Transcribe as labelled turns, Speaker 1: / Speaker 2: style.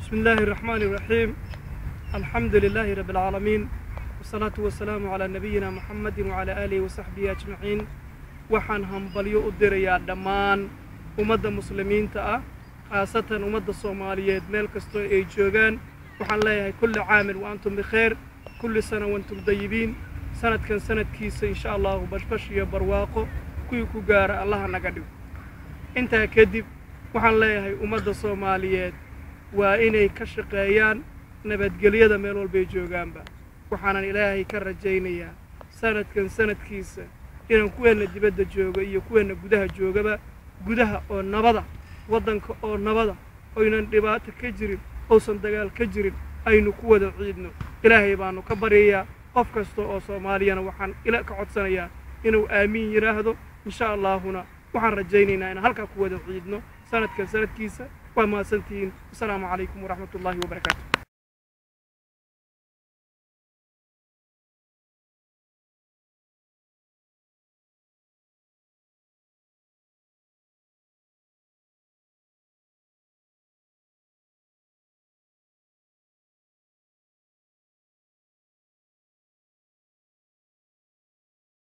Speaker 1: بسم الله الرحمن الرحيم، الحمد لله رب العالمين، والصلاة والسلام على نبينا محمد وعلى آله وصحبه أجمعين. Waxaan hambalyo u dirayaa dhammaan ummadda Muslimiinta ah, khaasatan ummadda Soomaaliyeed meel kastoo ay joogaan. Waxaan leeyahay كل عام وأنتم بخير، كل سنة وأنتم طيبين. Sanadkan sanadkiisa, insha Allahu, bashbash iyo barwaaqo kuwii ku gaara Allaha naga dhigo. Intaa kadib, waxaan leeyahay ummadda Soomaaliyeed waa inay ka shaqeeyaan nabadgelyada meel walbay joogaanba. Waxaanan Ilaahay ka rajaynayaa sanadkan sanadkiisa inaan kuweenna dibadda jooga iyo kuweenna gudaha joogaba, gudaha oo nabada, waddanka oo nabada, oynan dhibaato ka jirin, uusan dagaal ka jirin, aynu ku wada ciidno. Ilaahay baanu ka baryayaa. Qof kasta oo Soomaaliyana waxaan ila ka codsanayaa inuu aamiin yidhaahdo. Insha Allaahuna waxaan rajaynaynaa inaan halkaa ku wada ciidno sanadkan sanadkiisa. Waa mahadsantihiin. Asalaamu calaykum waraxmatullaahi wabarakaatu.